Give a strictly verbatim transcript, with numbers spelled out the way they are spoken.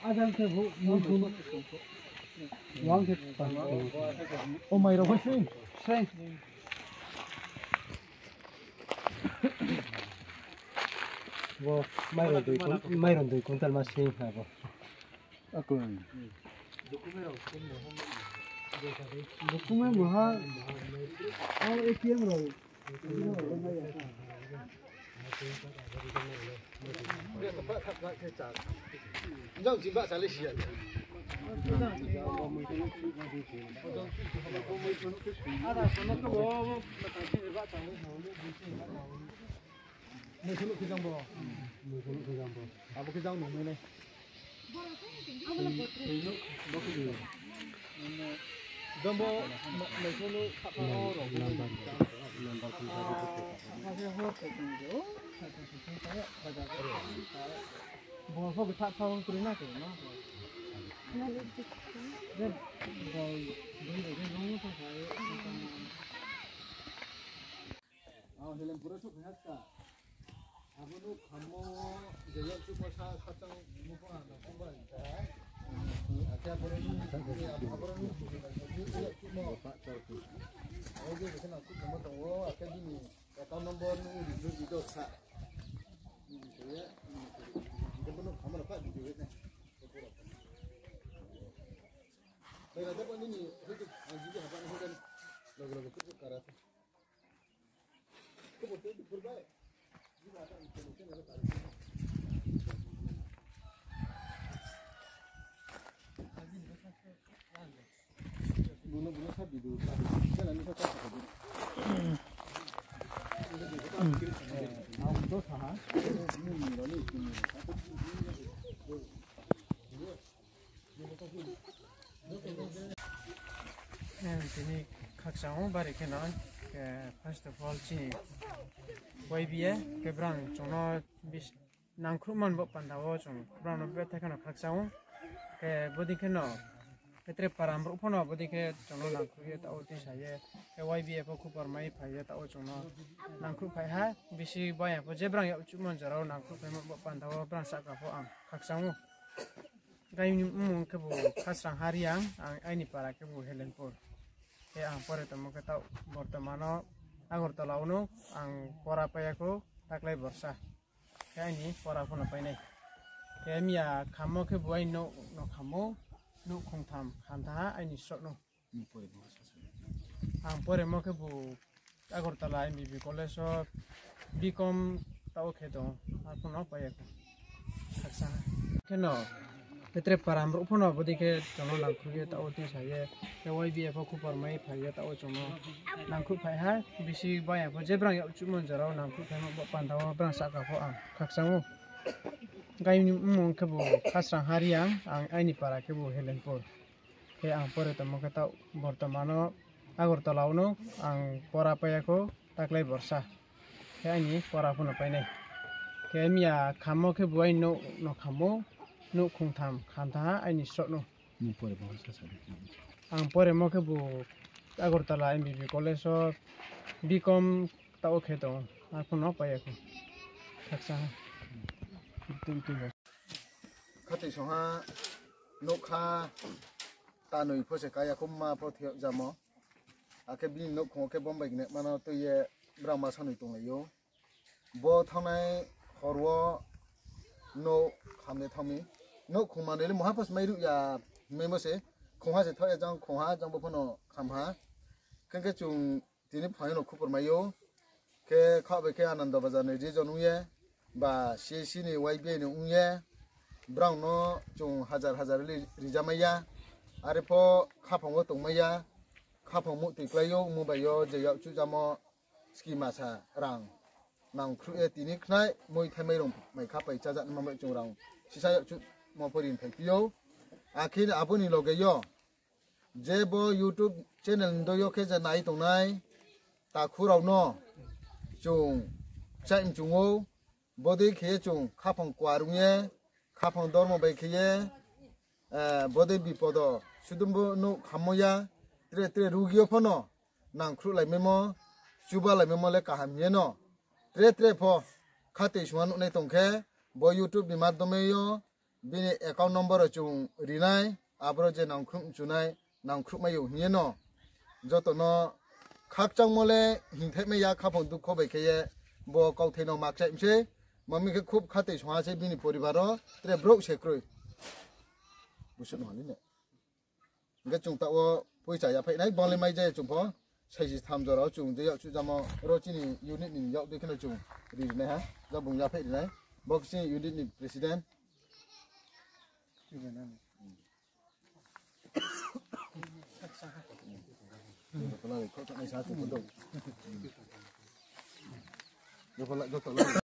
Ajang khe bo, wang khe, o mai rao bai sei. Bo mai rao dui kun-, mai rao dui kuntal ma sei ha bo. Document rao ha, o A T M rao. Abo khe jang nung nai. Ang Helenpur wo souhphai ha ska. Abo no khamo je yakchuhmo sa khachang mo pho ang no khungba ri kha. Akhe aboro no, aboro no yakchuhmo. Abo je khe nangkhruh tongmo tong ou, akhe bini account number no ri no ri do kha. Hing khe ye, hing khe bo no khamo rao pha video ye khe. Bai ra da bo nini hoite ang jidi haba ni hogan. Loge loge khe kara. Eh, tini khakchang ou bari kheno, eh, first of all, chini Y B A, khe brang chung no bis-, nangkhruh man bo panda wo chung brang no bethai kheno khakchang ou. Khe bodei kheno, khe tre param brouh pho no bodei khe chung no nangkhruh ye taoh wo tuisa ye, khe Y B A pho khupor mai phai ye taoh wo chung no nangkhruh phai ha, bisi baya pho je brang yakchuhmo jora wo nangkhruh phaimo bo panda wo brang sahka pho ang khakchang ou. Aini mmung khebu Khasrang Hariang, ang aini para khebu Helenpur. Khe ang pore tongmo khe taoh bortoman no Agartala wo no ang pora pai ya khou, taklai borsa. Khe aini pora pho no painai. Khe miya khammo khebu aini nouh no khammo, nouh khongtham khamtha ha aini sroh no. Ang poremo khebu Agartala M B B College wo B Com taoh wo khe tong, arphuh no pai ya khou. Khakchang ha. Kheno, khe tre param brouh pho no bodei khe chung no nangkhruh ye taoh wo tuisa ye, khe Y B A pho khupor mai phai ye taoh wo chung no nangkhruh phai ha, bisi baya pho je brang yakchuhmo jora wo nangkhruh phaimo bo panda wo brang sahka pho ang khakchang ou. Aini mmung khebu Khasrang Hariang, ang aini para khebu Helenpur. Khe ang pore tongmo khe taoh bortoman no Agartala wo no ang pora pai ya khou, taklai borsa. Khe aini pora pho no painai. Khe miya khammo khebu aini nouh no khammo, nouh khongtham khamtha ha aini sroh no. Ang poremo khebu Agartala M B B College wo B Com taoh wo khe tong, arphuh no pai ya khou. Khakchang ha. Khatoi song ha, nougkha tanoi pho se ka ya khou, mma pho thoi yag jamo. Akhe bini nouhkhong wo khe bombai gnema no tui ye brao ma sanoi tonglai ou. Bo thanngnai hor wo nouh kham de thanng mi. Nouhkhong manoi le mungha pho se mai ruh ya hingmaimo se. Khongha se thaoh ya jang khongha, jang bo pho no kham ha. Khe khe chung tini phaing yo no khupor mai ou. Khe khaoh bai khe Ananda Bazar ni region ong ye, ba C A C ni Y B A ni ong ye, brao no chung hazar hazar le rijamai ya. Are pho khaphang wo tongmai ya. Khaphang muhtoi klái ou, ongmo bai yo je yakchuh jamo scheme masa rang nangkhruh ye tini khnai moi thaimai rung mai kha pai chajak nima bai chung rang sisa yakchuhmo pho ri phai phi ou. Akhe abo ni loge yo je bo YouTube channel ni do yo khe je nai tongnai takhu rao no chung chaih mchung ou. Bodei khe ye chung khaphang kuarung ye, khaphang dormo bai khe ye, bodei bipodo, sudumbo nouh khammo ya, tre tre rugi yo pho no nangkhruhlaimaimo, chubalaimamo le kaham hing ye no. Tre tre pho khatoi sungha nuhnai tong khe, bo YouTube ni madhyome yo bini account number rao chung ri nai, aboro je nangkhruh mchunai, nangkhruhmai ou hing ye no. Joto no khakchangmo le hingthaihmai ya, khaphang dukho bai khe ye bo kauthai no makchaih mi sei. Mami khe khub khatoi sungha se bini poribar wo, tre brouh se kroi. Busuh no hali ne. Hing khe chung taoh wo poicha yaphaih nai, bang le mai ja ye chung pho, saisi tham jora wo chung je yakchuh jamo, ro chini unit ni yak dei kheno chung ri ri nai ha, ja bung yaphaih ri nai. Bo khe chini unit ni president. Joto la, joto la.